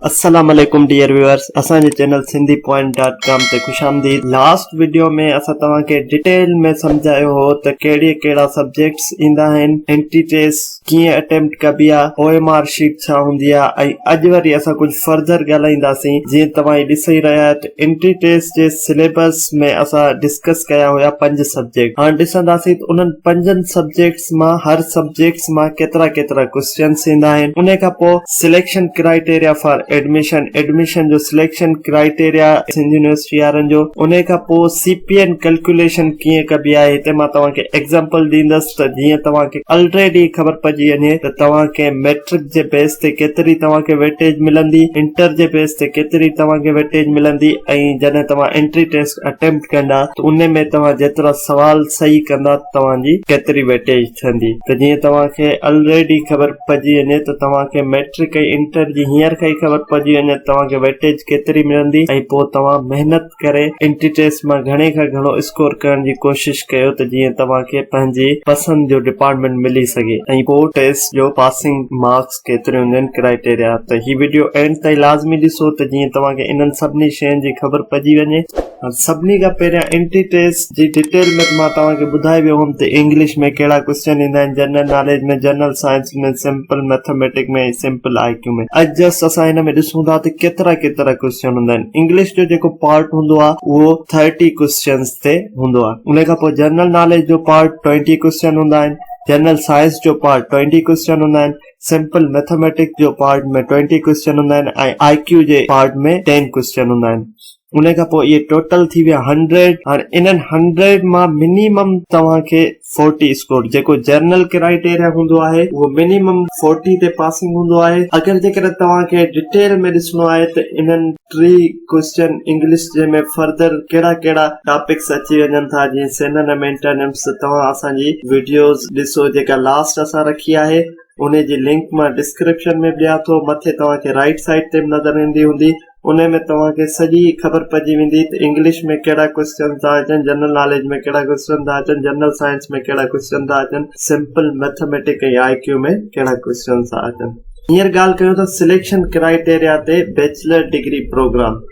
السلام عليڪم dear viewers اسان جي channel Sindhi point dot com تي خوش آمديد لاسٽ وڊيو ۾ اسان توهان کي ڊيٽيل ۾ سمجهايو هو ته ڪهڙي ڪهڙا سبجيڪٽس ايندا آهن انٽري ٽيسٽ ڪيئن اٽيمپٽ ڪبي آهي او ايم آر شيٽ ڇا هوندي آهي ۽ اڄ وري اسان ڪجهه فرڌر ڳالهائينداسين جيئن توهان هي ڏسي رهيا آهيو ته انٽري ٽيسٽ جي سليبس ۾ اسان ڊسڪس ڪيا هيا پنج سبجيڪٽ هاڻ ڏسنداسين ته انهن پنجن سبجيڪٽس مان هر سبجيڪٽس مان ڪيترا ڪيترا ڪوسچنس ايندا آهن انهي کان پوء selection criteria for admission admission جو سليڪشن ڪرائيٽيريا سنڌ يونيورسٽي وارن جو انهي کان پوء سي پي اين ڪلڪيوليشن ڪيئن ڪبي آهي هتي مان توهان کي ايگزامپل ڏيندس ته جيئن توهان کي الريڊي خبر پئجي وڃي ته توهان کي ميٽرڪ جي بيس تي ڪيتري توهان کي ويٽيج ملندي انٽر جي بيس تي ڪيتري توهان کي ويٽيج ملندي ۽ جڏهن توهان انٽري ٽيسٽ اٽيمپٽ ڪندا ته انهي ۾ توهان جيترا سوال صحيح ڪندا توهان جي ڪيتري ويٽيج ٿيندي ته جيئن توهان کي الريڊي خبر پئجي وڃي ته توهان کي ميٽرڪ ۽ انٽر جي هينئر کان ئي خبر پئجي وڃي ته توهان کي ويٽيج ڪيتري ملندي ۽ پوء توهان محنت ڪري انٽري ٽيسٽ مان گهڻي کان گهڻو اسڪور ڪرڻ جي ڪوشش ڪيو ته جيئن توهان کي پنهنجي پسند جو ڊپارٽمينٽ ملي سگهي ۽ پوء ٽيسٽ جو پاسنگ مارڪس ڪيتريون هونديون آهن ڪرائيٽيريا ته هي وڊيو اينڊ تائين لازمي ڏسو ته جيئن توهان کي انهن سڀني شين جي خبر پئجي وڃي. سڀني کان پهريان انٽري ٽيسٽ جي ڊيٽيل ۾ مان توهان کي ٻڌائي ويو هوم ته انگلش ۾ ڪهڙا ڪوسچن ايندا آهن general knowledge ۾ general science ۾ simple mathematic ۾ ۽ simple I Q ۾ اڄ جسٽ اسان هن ۾ ڏسون ٿا ته ڪيترا ڪيترا ڪوسچن هوندا آهن انگلش جو جيڪو پارٽ هوندو آهي اهو ٿرٽي ڪوسچنس تي هوندو آهي ان کان پوء جنرل ناليج جو پارٽ ٽوئنٽي ڪوسچن هوندا آهن جنرل سائنس جو پارٽ ٽوئنٽي ڪوسچن هوندا آهن، سمپل ميٿاميٽڪس جو پارٽ ۾ ٽوئنٽي ڪوسچن هوندا آهن ۽ آء ڪيو جي پارٽ ۾ ٽين ڪوسچن هوندا آهن. ان کان پوء اهي ٽوٽل ٿي ويا هنڊريڊ. هاڻي انهن هنڊريڊ مان منيمم توهان کي فورٽي اسڪور جيڪو جنرل ڪرائيٽيريا هوندو آهي اهو منيمم فورٽي تي پاسنگ هوندو آهي. اگر جيڪڏهن توهان کي ڊيٽيل ۾ ڏسڻو آهي ته انهن ٽي ڪوئسچن انگلش جنهن ۾ فرڌر ڪهڙا ڪهڙا ٽاپڪس اچي وڃن ٿا جيئن سينونم اينٽونمس ته توهان اسان جي وڊيوز ڏسو جيڪا لاسٽ اسان رکي آهي انهي جي لنڪ مان ڊسڪرپشن ۾ به ڏيان ٿو مٿي توهان کي رائيٽ سائيڊ تي به نظر ايندي هوندي انهي ۾ توهان کي سڄي خبر پئجي ويندي ته انگلش ۾ ڪهڙا ڪوئسچن ٿا اچن جنرل ناليج ۾ ڪهڙا ڪوئسچن ٿا اچن جنرل سائنس ۾ ڪهڙا ڪوئسچن ٿا اچن سمپل ميٿميٽڪ ۽ I ڪيو ۾ ڪهڙا ڪوئسچن ٿا اچن. هينئر ڳالهه ڪيون ته سليڪشن ڪرائيٽيريا تي bachelor degree programme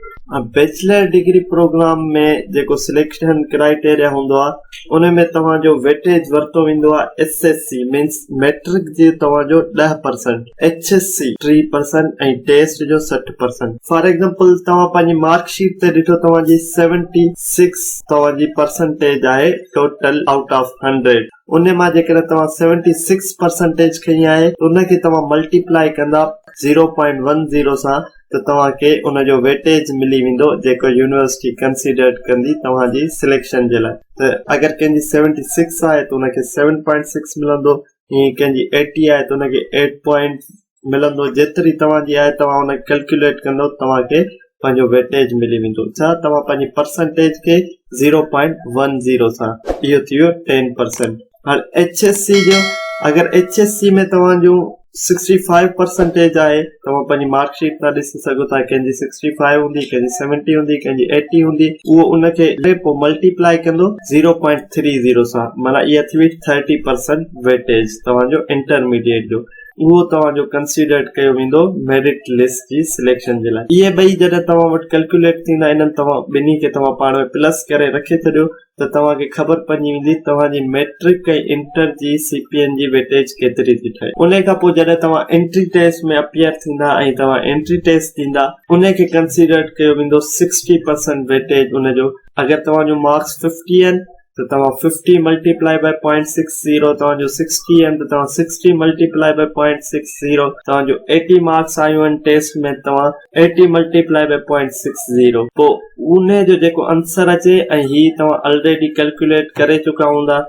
bachelor degree programme ۾ جيڪو سليڪشن ڪرائيٽيريا هوندو آهي ان ۾ توهان جو ويٽيج ورتو ويندو آهي S S C means matric جي توهان جو 10% ايڇ ايس سي 3% ۽ ٽيسٽ جو 60% فار ايگزامپل توهان پنهنجي مارڪ شيٽ تي ڏٺو توهان جي 76 توهان جي پرسنٽيج آهي ٽوٽل آئوٽ آف 100 ان مان جيڪڏهن توهان سيونٽي سڪس پرسنٽيج کنئي آهي ته ان کي توهان ملٽيپلائي ڪندا زيرو پوائنٽ ون زيرو سان ته توهان کي ان جو ويٽيج ملي ويندو جيڪو يونيورسٽي ڪنسيڊرڊ ڪندي توهان جي سليڪشن جي لاء ته اگر ڪنهن جي سيونٽي سڪس آهي ته ان کي سيون پوائنٽ سڪس ملندو ائين ڪنهن جي ايٽي آهي ته ان کي ايٽ پوائنٽ ملندو جيتري توهان جي آهي توهان ان کي ڪلڪيوليٽ ڪندو توهان کي پنهنجو ويٽيج ملي ويندو ڇا توهان پنهنجي پرسنٽيج کي زيرو پوائنٽ ون زيرو سان اهو ٿي ويو ٽين پرسنٽ هاڻي ايڇ ايس سي جو اگر ايڇ ايس سي ۾ توهان جو سڪسٽي فائيو پرسنٽيج آهي توهان پنهنجي مارڪ شيٽ تان ڏسي سگهو ٿا ڪنهن جي سڪسٽي فائيو هوندي ڪنهن جي سيونٽي هوندي ڪنهن جي ايٽي هوندي اهو ان کي پوء ملٽيپلائي ڪندو زيرو پوائنٽ ٿري زيرو سان معنيٰ اها ٿي وئي ٿرٽي پرسنٽ ويٽيج توهان جو انٽرميڊيٽ جو اهو توهان جو ڪنسيڊرڊ ڪيو ويندو ميرٽ لسٽ جي سليڪشن جي لاء. اهي ٻئي جڏهن توهان وٽ ڪلڪيوليٽ ٿيندا انهن توهان ٻنهي کي توهان پاڻ ۾ پلس ڪري رکي ڇڏيو ته توهان کي خبر پئجي ويندي توهان جي ميٽرڪ ۽ انٽر جي سي پي اين جي ويٽيج ڪيتري ٿي ٺهي. انهي کان پوء جڏهن توهان انٽري ٽيسٽ ۾ اپيئر ٿيندا ۽ توهان انٽري ٽيسٽ ڏيندا انهي کي ڪنسيڊرڊ ڪيو ويندو سڪسٽي پرسنٽ ويٽيج ان جو اگر توهان جو مارڪس ففٽي آهن ته توهان fifty multiply by point six zero توهان جو سڪسٽي آهن ته توهان sixty multiply by point six zero توهان جو ايٽي مارڪس آيون آهن ٽيسٽ ۾ توهان eighty multiply by point six zero پوء ان جو جيڪو انسر اچي ۽ هي توهان الريڊي ڪلڪيوليٽ ڪري چڪا هوندا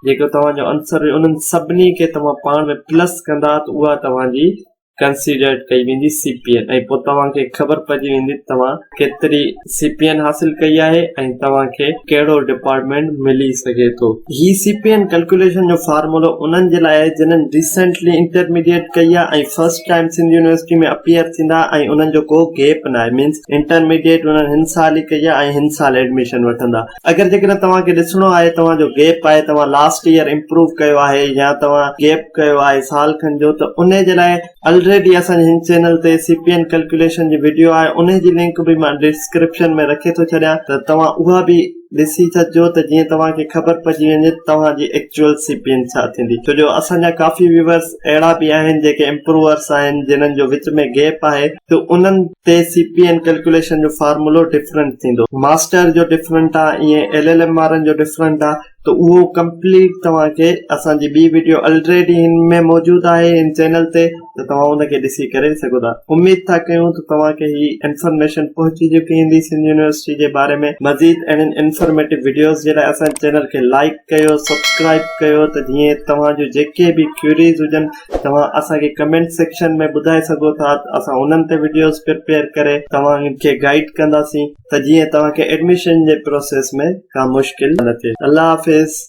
جيڪو توهان جو انسر انهن سڀني کي توهان پاڻ ۾ پلس ڪندا ته اها توهان جي ڪنسيڊرڊ ڪئي ويندي سي پي اين ۽ پوء توهان کي خبر پئجي ويندي ته توهان ڪيتري سي پي اين حاصل ڪئي آهي ۽ توهان کي ڪهڙو ڊپارٽمينٽ ملي سگهي ٿو. هي سي پي اين ڪلڪيوليشن جو فارمولو انهن جي لاء آهي جنھن ريسينٽلي انٽرميڊيٽ ڪئي آهي ۽ first time Sindh university ۾ appear ٿيندا ۽ انهن جو ڪو گيپ ناهي مينس انٽرميڊيٽ انهن هن سال ئي ڪئي آهي ۽ هن سال ايڊميشن وٺندا. اگر جيڪڏهن توهان کي ڏسڻو آهي توهان جو گيپ آهي توهان لاسٽ ايئر امپروو ڪيو آهي يا توهان گيپ ڪيو آهي سال کن جو ته انهي جي لاء الريڊي. الريڊي اسان جي هن چينل تي سي پي اين ڪلڪيوليشن جي وڊيو آهي انهي جي لنڪ به مان ڊسڪرپشن ۾ رکي ٿو ڇڏيان ته توهان اها به ڏسي ڇڏجو ته جيئن توهان کي خبر پئجي وڃي ته توهان جي ايڪچوئل سي پي اين ڇا ٿيندي ڇو جو اسان جا ڪافي ويورس اهڙا به آهن جيڪي امپروورس آهن جنھن جو وچ ۾ گيپ آهي ته انهن تي سي پي اين ڪلڪيوليشن جو فارمولو ڊفرنٽ ٿيندو ماسٽر جو ڊفرنٽ آ ائين ايل ايل ايم وارن جو ڊفرنٽ آ ته اهو ڪمپليٽ توهان کي اسان جي ٻي وڊيو الريڊي هن ۾ موجود آهي هن چينل تي ته توهان ان کي ڏسي ڪري سگهو ٿا اميد ٿا ڪيون ته توهان کي هي انفارميشن پهچي چڪي هوندي سنڌ يونيورسٽي جي باري ۾ مزيد اهڙين انفارميٽو وڊيوز جي لاء اسان جي چينل کي لائيڪ ڪيو سبسڪرائيب ڪيو ته جيئن توهان جون جيڪي به ڪيوريز هجن توهان اسان کي ڪمينٽ سيڪشن ۾ ٻڌائي سگهو ٿا ته اسان انهن تي وڊيوز پرپيئر ڪري توهان کي گائيڊ ڪنداسين ته جيئن توهان کي ايڊميشن جي پروسيس ۾ ڪا مشڪل نه ٿئي الله حافظ.